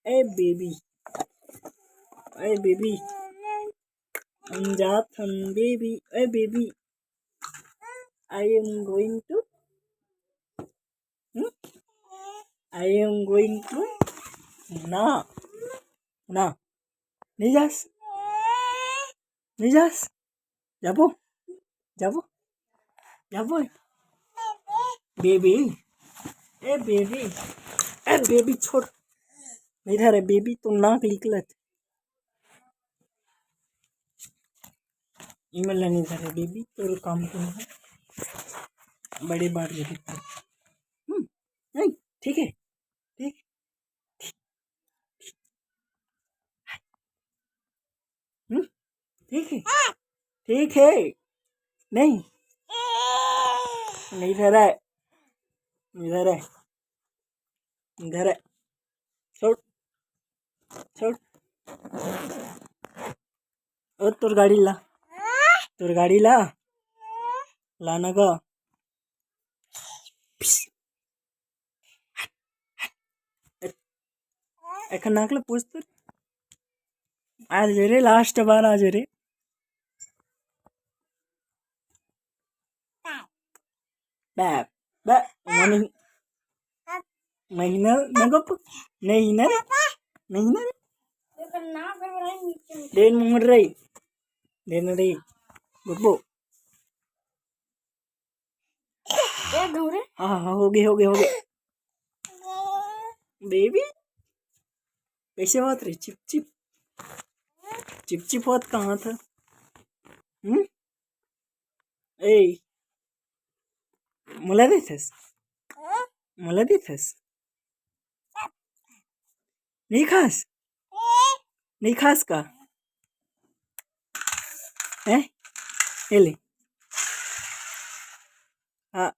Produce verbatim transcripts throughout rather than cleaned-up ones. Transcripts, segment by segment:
ए baby, ए baby, हम जात हन baby, A baby, I am going to, hmm? I am going to, ना, ना, नहीं जास, नहीं जास, जाबो, जाबो, जाबो, बेबी, ए बेबी, ए बेबी छोड़, नहीं धरे बेबी, तो नाक निकलत। इमन ला नहीं धरे बेबी, तोर काम तो है। बड़े बार बेबी। हम्म, नहीं, ठीक है, ठीक। हम्म, ठीक है, ठीक है। नहीं, नहीं धरा है, नहीं धरा है, नहीं धरा है। छोड़, छोड़। ओ, तोर गाड़ी ला, तोर गाड़ी ला, लाना का। एखन नाक ले पूछ तो। आज रे, लास्ट बार आज रे। बे, बे, मनी-, महीना न गप, नहीं ना रे, नहीं ना रे। डेन मोहर रही, डेन रही, गप्पो। ए, घूम रे। हाँ, हाँ, हाँ, हो गए, हो गए, हो गए। बेबी, कैसे बात रही? Chip, chip. चिप, चिप होत कहाँ था? हम्म? ए, मोला देथस? मोला देथस? नहीं खास? नहीं खास का? हैं? ये ले। हाँ।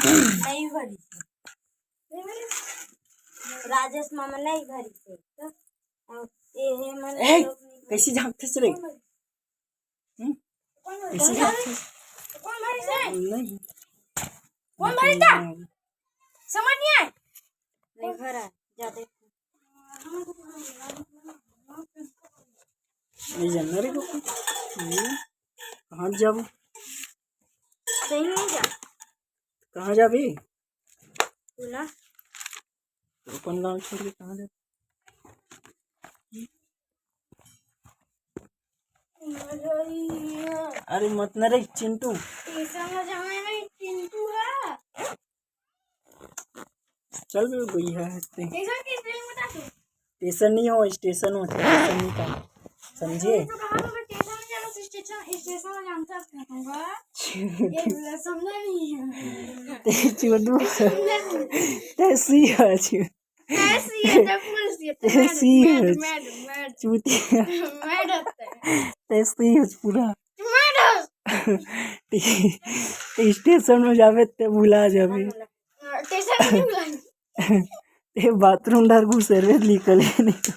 नहीं भरी से। राजेश मामा नहीं भरी से। तो, अ, ये है मन ए, लोग नहीं भरी। कैसी झांकते चले? कौन भरी? हम्म? कौन भरी? कैसी झांकते? कौन भरी से? नहीं। कौन भरी था? नहीं। समझ नहीं आए? नहीं भरा, ज्यादा। नहीं जानना रे को। नहीं। कहाँ जाबो? कहीं नहीं जा। कहाँ जाबी? तू ना। अपन गाँव छोड़ के कहाँ जाबी? अरे मत ना रे चिंटू। स्टेशन में जाना है, चिंटू है। चल बे, गई है हंसते। स्टेशन की स्पेलिंग बता तू। स्टेशन नहीं हो, स्टेशन हो, स्टेशन नहीं था, समझे? तो कहाँ पे स्टेशन में जाना, स्टेशन, स्टेशन में जानता है होगा। ये समझा नहीं है। ते चुदू। समझा नहीं। ते सी है, चु- ऐसी है, तो फुल सी है, तो ऐसी है। Mad, mad, mad। चूतिया। Mad होता है। ऐसी है पूरा। Mad हो। ते स्टेशन में जाबे ते भुला जाबे। हाँ, स्टेशन में भुला। ते बाथरूम डहर घुसेरबे निकले नहीं तो।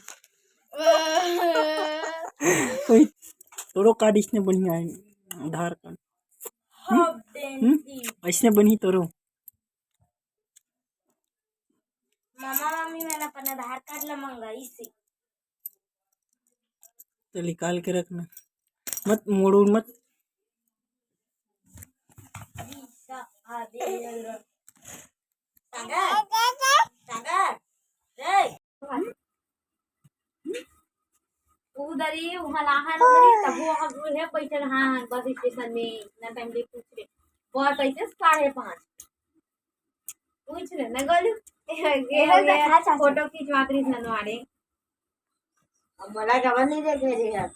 वाह। ओए, तोरो कार्ड इसने बढ़िया है, आधार कार्ड। हाँ, हम्म? बेंजी। ऐसने बनी तोरो। मामा मामी मन अपन आधार कार्ड ला मंगाइस हे। तो निकाल के रखना, मत मोड़ो मत। सागर, सागर, रे। उधर ही वहाँ लाहन उधर ही, तब वो हम उहे बैठल हाँ बस स्टेशन में, इतना टाइम ले पूछ रहे। बहुत ऐसे साढ़े पाँच। पूछ ले ना गोलू। ये हो गया, फोटो खिंचवात रही ननवाड़े। अब मोला जवन नहीं देखे रे यार।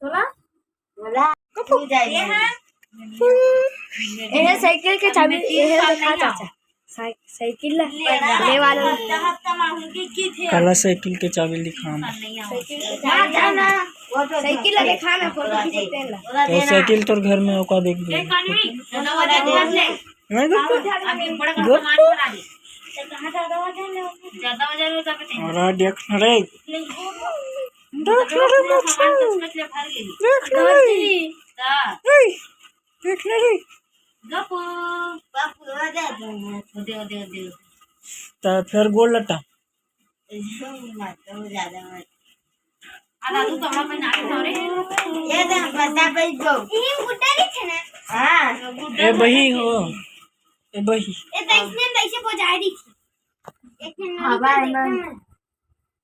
तोला? मोला कब? नहीं जाएगी। ये है। ये साइकिल के चाबी, ये है, दिखा चाचा। साइ-, साइकिल ला, ले वाला। हफ्ता, हफ्ता में हम की, की थे? काला साइकिल के चाबी दिखा ना। साइकिल के चाबी ना, ना। वो तो साइकिल ला दिखा ना, फोटो खींचते हैं ला। तो साइकिल तोर घर में होगा, देख ले। नहीं करता। अभी बड़ा गप्पू। सामान करा दे। तो कहाँ ज्यादा वजन है? ज्यादा वजन हो जावे तो। और देख रे। देख ले रे मोटू। देख ले रे। ए, देख ले रे। त फेर गोड़ लट्टा। ये दे, बता भाई जो। हाँ। ए बही हो। ए बही। ए, तो इसने तो ऐसे बजाय दी थी। एक मिनट हाँ, भाई, देखना मैं।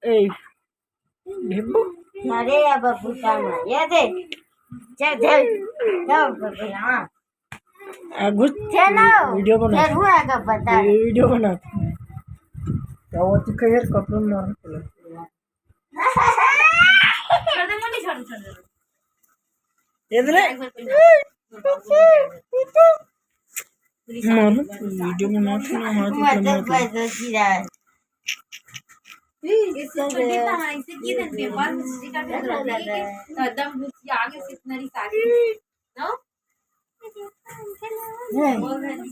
है। ए, ढिब्बू। अरे, अब बबू का ना, ये दे। चल, चल। चल, बबू, हाँ। आ, घुस। चलो। वीडियो बना। जरूर आगे बता। वीडियो बना। क्या वो दिखे यार, कपड़ों में मार। छोड़ दे, मुंडी छोड़, छोड़ दे। ये दे। मार, वीडियो बना, हाथ मतलब, उठा, मार। बस, बस, गिरा है। इससे छोटी था, हाँ, इससे की दिन पेपर में श्री का पेपर लगा है। तो एकदम घुस के आगे से इतना रिसाली। नो? बोल रहे हैं।